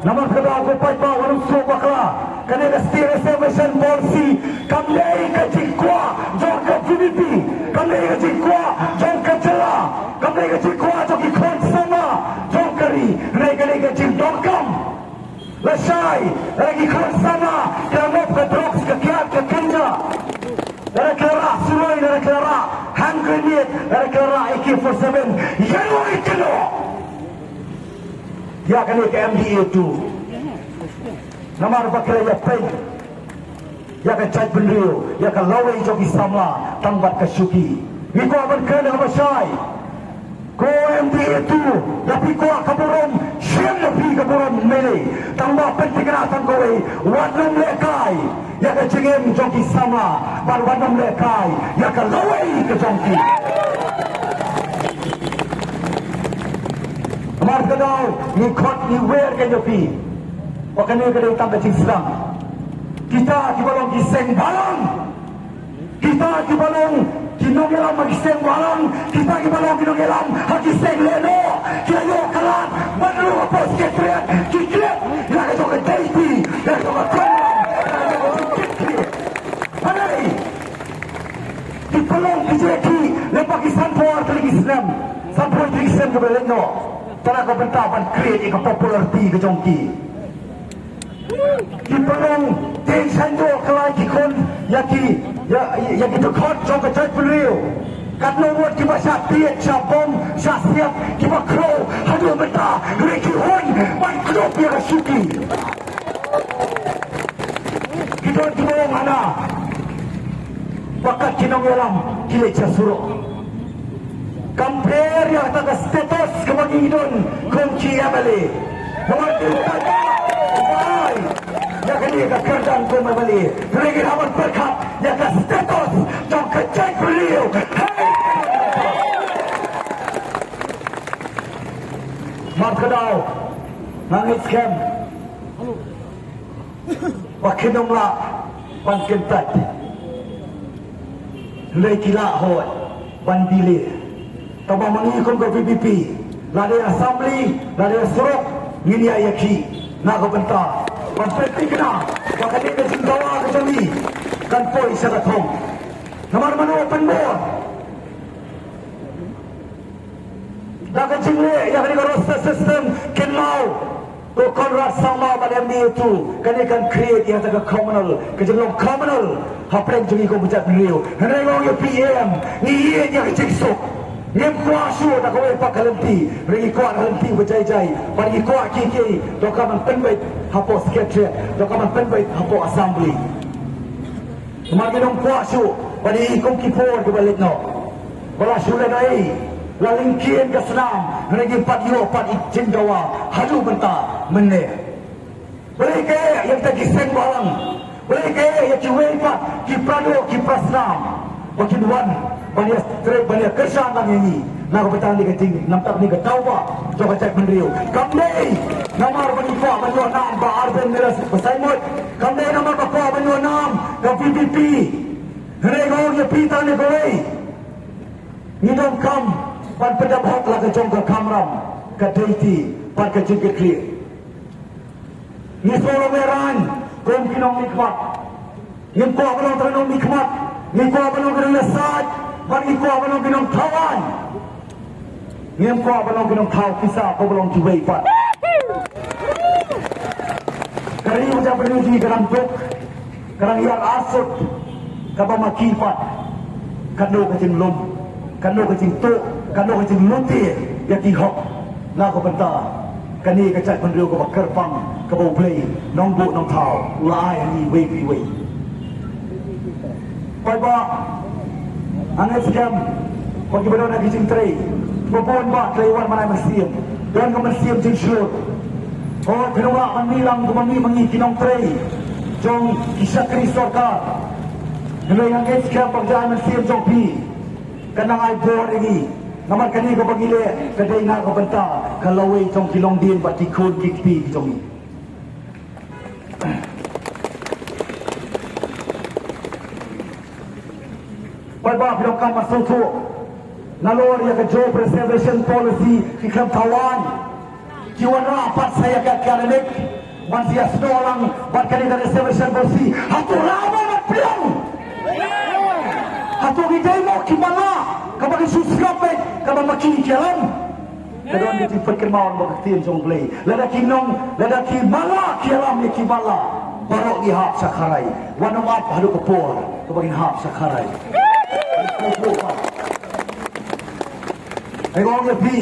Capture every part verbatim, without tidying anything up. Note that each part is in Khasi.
Namar kata ko paidbah, wat nym suk bakla. Kane ka State Reservation Policy kam dei ka jingkwah jong ka VPP, kam dei ka jingkwah jong ka jylla, kam dei ka jingkwah jong ki khun samla jong ka ri. Hynrei ka dei ka jingdonkam. Lashai, lada ki khun samla ki la mop ka drugs, ka kiad, ka ganja, lada ki la rah suroi, lada ki la rah hand grenade, lada ki la rah A K forty-seven, ïa ngi kynnoh ïa kane ka M D A two. Namar ba ki la ïapeit ïa ka jaitbynriew, ïa ka lawei jong ki samla tang bad ka shuki. Ngi kwah ban kren ha kaba shai. Ko M D A two, lada phi kwah ka burom, shim ïa phi ka burom, mele. Tang ba pynthikna tang kawei, wat nym lehkai ïa ka jingim jong ki samla, bad wat nym lehkai ïa ka lawei ka jong ki. Namar kata daw ngi khot, ngi wer ïa phi ba kane ka dei tang ka jingsdang. Kita kiba long ki seng bhalang, kita kiba long ki nongïalam ha ki seng bhalang, kita kiba long ki nongïalam ha ki seng lehnoh, ki la ïoh ka lad ban rung hapoh Secretariat, ki klet ïa ka jong ka deiti, ïa ka jong ka Kamram, ïa ka jong ka jingkitkhlieh. Hynrei ki pynlong ki jingïakhih lyngba ki sanphew ar tylli ki snem, sanphew tylli ki snem kiba la leit noh, tang na ka bynta ban create ïa ka popularity ka jong ki. Ki pynlong tieng shaiñdur, kylla ki khun ïa ki, ïa, ïa ki dkhot jong ka jaitbynriew. Katno ngut kiba shah tied, shah bom, shah siap, kiba khloo haduh mynta, hynrei ki hun ban kdup ïa ka shuki. Ki don kiba ong hana ba kat ki nongïalam ki leit sha surok. Kam pher ïa kata ka status kaba ngi don kum ki M L A. Namar ki paidbah ïa kane ka kyrdan kum M L A, hynrei ki hap ban pyrkhat ïa ka status jong ka jaitbynriew. Namar kata daw nga ngeit skhem ba kin ym lah ban kyntait. Hynrei ki lah hoi ban delay. Tangba ma ngi kum ka VPP, lada ïa assembly, lada ïa surok, ngin ïa ïakhih na ka bynta ban pynthikna ba kane ka jingdawa ka jong ngi kan poi sha ka thong. Namar mano pynbor da ka jingleh ïa kane ka roster system? Kynmaw, ko Conrad Sangma bad M D A two, kane kan create ïa kata ka communal, ka jinglong communal hapdeng jong ngi kum ka jaitbynriew. Hynrei nga ong ïa phi em, ngi ïeit ïa ka jingsuk. Ngim kwah shuh da kawei pat ka lynti, hynrei ngi kwah ka lynti ba jai jai. Bad ngi kwah kiei kiei donkam ban pynbeit hapoh Secretariat, donkam ban pynbeit hapoh Assembly. Namar ngi ym kwah shuh ban ïohi kum ki por kiba leit noh ba la shu lehnohei, la lyngkien ka snam, hynrei ngim pat ïoh pat i jingdawa haduh mynta mynne. Balei ka ïa kita ki seng bhalang, balei ka ïa kiwei pat ki pra doh ki pra snam ba kin wan ban ïa trei, ban ïa kyrshan lang ïa ngi na ka bynta kane ka jingïalam, kane ka daw ba jong ka jaitbynriew? Kam dei namar ba ngi kwah ban ïoh nam, Bah Ardent Miller Basaiawmoit, kam dei namar ba kwah ban ïoh nam ka VPP. Hynrei nga ong ïa phi tang ne kawei, ngi donkam ban pyndep hok la ka jong ka kamram, ka deiti bad ka jingkitkhlieh. Ngi sngewlong ïa rang kum ki nongmihkhmat. Ngim kwah ban long tang nongmihkhmat, ngi kwah ban long ki nongïasaid bad ngi kwah ban long ki nongthaw aiñ. Ngim kwah ban long ki nongthaw pisa kumba long kiwei pat. Ka ri u jaitbynriew jong ngi ka dang duk, ka dang ïar arsut, kaba ma ki pat. Katno ka jinglum, katno ka jingtuh, katno ka jinglynti ïa ki hok na ka bynta kane ka jaitbynriew kaba kyrpang, kaba U Blei Nongbuh Nongthaw u la ai ha ngi iwei pa iwei. Paidbah, nga ngeit skhem ba kiba don ha ki jingtrei, kiba bun ba ki la wan ban ai mynsiem, don ka mynsiem jingshlur. Hooid, phi nang lah ban mih lang kumba mih ma ngi ki nongtrei jong ki shakri sorkar. Hynrei nga ngeit skhem ba ka jingmynsiem jong phi kan nang ai bor ïa ngi. Namar kane kaba ngi leh ka dei na ka bynta ka lawei jong ki longdien bad ki khun ki kti ki jong ngi. Paidbah, phi donkam ban sngewthuh, nalor ïa ka Job Reservation Policy ki khlem thaw aiñ. Ki wanrah pat sa ïa ka academic, Ban ïa sdang lang bad kane ka reservation policy. Hato la ba mat pyrshang. Hato ngi dei mo ki mala kaba ki shu sngap beit kaba ma ki ki alam. Ka don ki jingpynkynmaw ba ka ktien jong Blei. Lada ki nong, lada ki mala ki alam ïa ki mala. Baroh ngi hap sha kharai. Wan ong ap haduh ka por kaba ngin hap sha kharai. Ai ong ïa phi.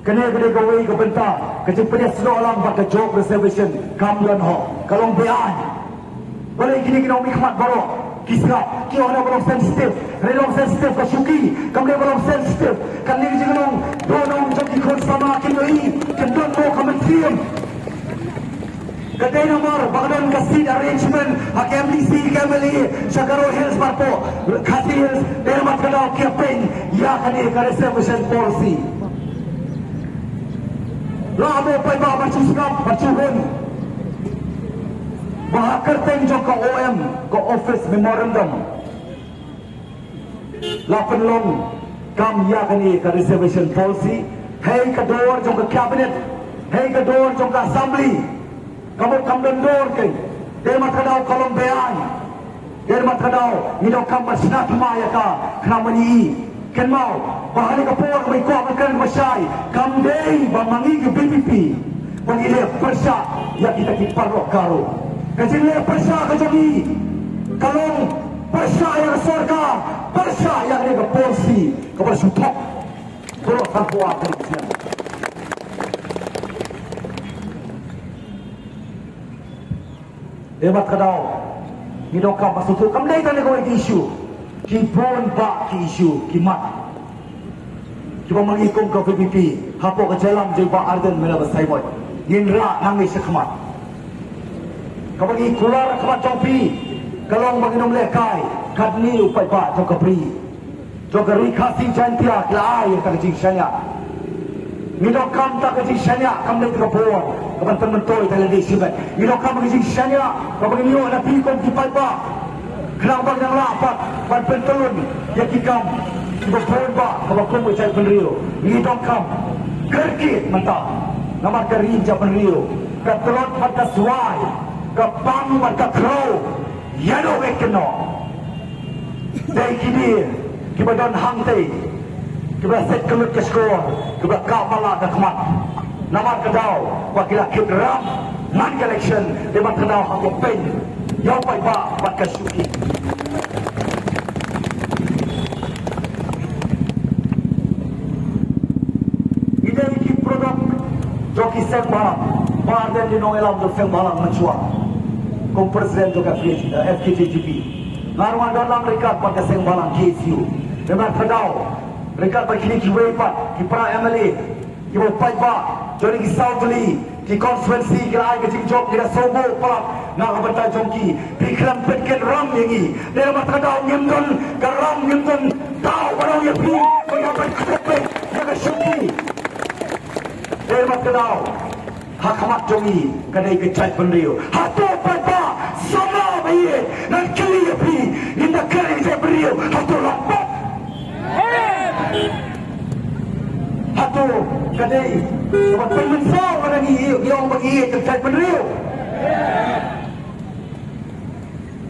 Kane ka dei kawei ka bynta ka jingpynïasnoh lang bad ka job reservation kam don hok, ka long beaiñ. Balei kine ki nongmihkhmat baroh ki sngap, ki ong ba long sensitive, hynrei long sensitive ka shuki, kam dei ba long sensitive. Kane ka jinglong don ong jong ki khun samla ki nongmih, kin don mo ka mynsiem. Ka dei namar ba ka don ka seat arrangement ha ka M D C, ka M L A sha Garo Hills bad ka Khasi Hills, dei namar ka daw ki ïa pyn ïa kane ka reservation policy. La mo paidbah ba shu sngap ba shu hun. Ba ha kyrteng jong ka O M, ka Office Memorandum, la pynlong kam ïa kane ka reservation policy, hei ka dor jong ka cabinet, hei ka dor jong ka assembly. Ka mut kam don dor keiñ. Te mat ka daw ka long beaiñ. Te mat ka daw ngi donkam ban shna thymmai ïa ka, khnang ba ngi i. Kynmaw ba ha kane ka por ba i kwah ban kren ba shai, kam dei ba ma ngi ki V P P ba ngi leh pyrshah ïa kita ki paralok Garo. Ka jingleh pyrshah ka jong ngi ka long pyrshah ïa ka sorkar, pyrshah ïa kane ka policy kaba shu thok. Baroh sanphew ar tarik snem. Te mat ka daw ngi donkam ba sngewthuh kam dei tang ïa kawei ka issue. Ki bun bah ki issue ki mat kiba ma ngi kum ka V P P hapoh ka jingïalam jong i Bah Ardent Miller Basaiawmoit ngin rah nangne shakhmat. Kaba ngi kular ha khmat jong phi ka long ba ngin ym lehkai katne u paidbah jong ka bri, jong ka Ri Khasi Jaiñtia, ki la ai ïa ka jingshaniah. Ngi donkam ta ka jingshaniah kam dei ka bor kaban pynmyntoi ta lade shimet. Ngi donkam ka jingshaniah kaba ngin ïoh na phi kum ki paidbah, khnang ba ngin lah pat ban pyntlun ïa ki kam kiba bun bah kaba kum ka jaitbynriew. Ngi donkam kyrkieh mynta namar ka ri jaitbynriew ka tlot bad ka swai, ka pang bad ka khrew. Ïa no wei kynnoh. Dei kine kiba don hangtei kiba set ka lut ka shkor, kiba kap mala ka khmat. Namar ka daw ba ki la kit ram man ka election, dei mat ka daw ha ka pyn ïa u paidbah bad ka shuki. Ngi dei ki product jong ki seng bhalang. Bah Ardent dei nongïalam jong seng bhalang mynshuwa kum president jong ka F K J G P. Nga ruh nga don lang ryngkat bad ka seng bhalang K S U. Dei mat ka daw ryngkat bad kine kiwei pat ki para M L A, kiba u paidbah jong ki saw tylli ki constituency ki la ai ka jingjop, ki la sngewbha palat na ka bynta jong ki. Phi khlem pynken ram ïa ngi. Dei mat ka daw ngim don ka ram, ngim don daw ba ïa phi ba ïa ban khlem pyn ïa ka shuki. Dei mat ka daw ha khmat jong ngi ka dei ka jaitbynriew. Hato paidbah samla ba ïeit, ngan kylli ïa phi, ngin da kren ïa ka jaitbynriew, hato long pop? Hato ka dei kaba pynmynsaw ba ngi ïoh, ïoh ba ngi ïeit ka jaitbynriew?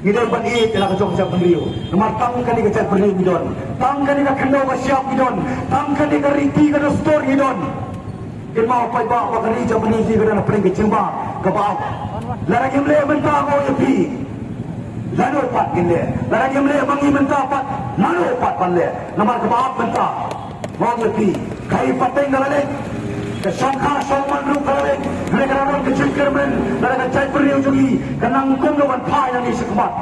Ngi dei ban ïeit ïa la ka jong ka jaitbynriew. Namar tang kane ka jaitbynriew ngi don, tang kane ka khyndew ka shyiap ngi don, tang kane ka riti ka dustur ngi don. Kynmaw paidbah ba ka ri jaitbynriew ka don hapdeng ka jingbam kaba ap. Lada ngim leh mynta, nga ong ïa phi, lano pat ngin leh? Lada ngim leh ma ngi mynta pat, lano pat ban leh? Namar kaba ap mynta, nga ong ïa phi, ka ïing pateng ka la leit, ka shongkha shongman ruh ka la leit. Hynrei ka la don ka jingkyrmen lada ka jaitbynriew jong ngi ka nang kum ka ban phai nangne shakhmat.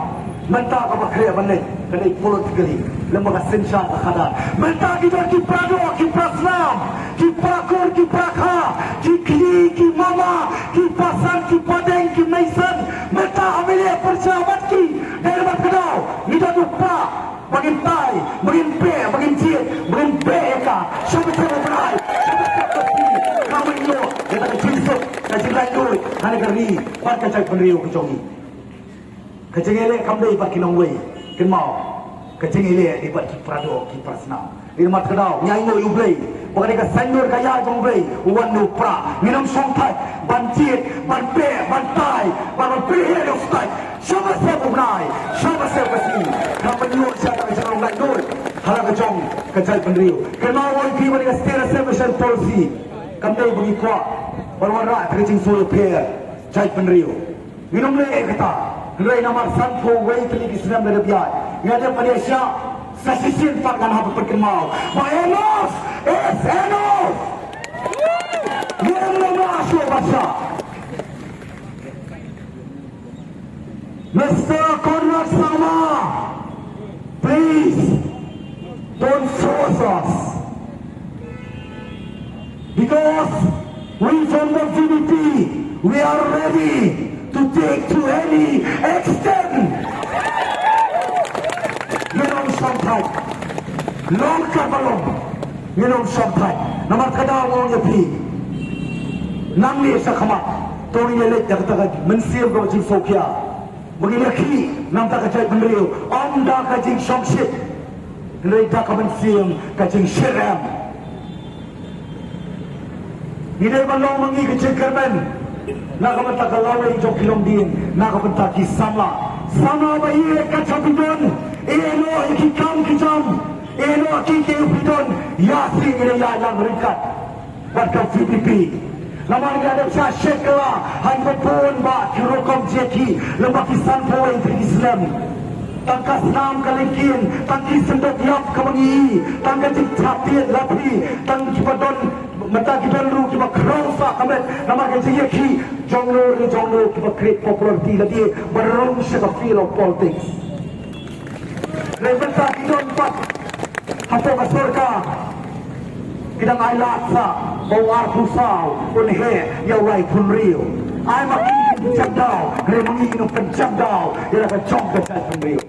Mynta kaba khreh ban leit ka dei politically, lem bad ka synshar ka khadar. Mynta ki don ki para doh, ki para snam, ki para kur, ki para kha, ki khlieh, ki mama, ki pasan, ki padeng, ki meisen. Mynta ha mele pyrshah bad ki, dei mat ka daw ngi don u para ba ngin tai, ba ngin beh, ba ngin jied, ba ngin beh ïa ka. Sha bynta u bnai, sha bynta ka ri, ka mut ïoh ïa ka jingsuk, ka jinglaitluid ha ka ri bad ka jaitbynriew ka jong ngi. Ka jingïaleh kam dei bad ki nongwei. Kynmaw, ka jingïaleh dei bad ki para doh, ki para snam. Dei mat ka daw ngi ainguh ïa U Blei Ba ka dei ka saiñdur ka ïa jong wei u wan u pra. Ngin ym shong thait ban jied, ban beh, ban tai, ban ban pyrshah ïa u stait. Sha ba sep u bnai, sha ba sep ka sngi. Ka ban ïoh sha ka jong u laitluid ha la ka jong ka jaitbynriew. Kynmaw ïa phi ba ka State Reservation Policy kam dei ba ngi kwah ban wanrah ka jingsngewthuh jaitbynriew. Ngin ym leh kata. Hynrei namar sanphew wei tylli ki snem la dep ïaid, nga dep ban ïa shah. Sa shisien pat ngan hap ban pynkynmaw ba enough is enough. Ngin ym leh shuh ba shah. Mister Conrad Sangma, please don't force us. Because we from the V D P, we are ready to take to any extent. Ngin ym shong thait. Long kaba long. Ngin ym shong thait. Namar kata nga ong ïa phi, nangne sha khmat to ngin ïa leit ïa kata ka mynsiem kaba jingsngewkhia. Ba ngin ïakhih na ka bynta ka jaitbynriew, ym da ka jingshongshit, hynrei da ka mynsiem ka jingshitrhem. Ngi dei ban long ma ngi ka jingkyrmen na ka bynta ka lawei jong ki longdien, na ka bynta ki samla. Samla ba ïeit, kat shaba phi don, ïehnoh ïa ki kam ki jam, ïehnoh ïa ki, ïa ki ba phi don, ïa shi ngi ïa ïalang ryngkat bad ka V P P. Namar ngi la dep shah shet kylla ha kiba bun bah ki rukom jong ki lyngba ki sanphew tylli ki snem. Tang ka snam ka lyngkien, tang ki synduk ïap kaba ngi ïohi, tang ka jingthap tied lathi, tang kiba don, mynta ki don ruh kiba khraw sah ka met namar ka jingïakhih jong no re jong no kiba create popularity lade ban rung sha ka field of politics. Hynrei mynta ki don pat hapoh ka sorkar ki dang ailad sah ba u arphew saw un heh ïa u lai khun briew. Ai ma ki kin pynjah daw, hynrei ma ngi ngin ym pynjah daw ïa la ka jong ka jaitbynriew.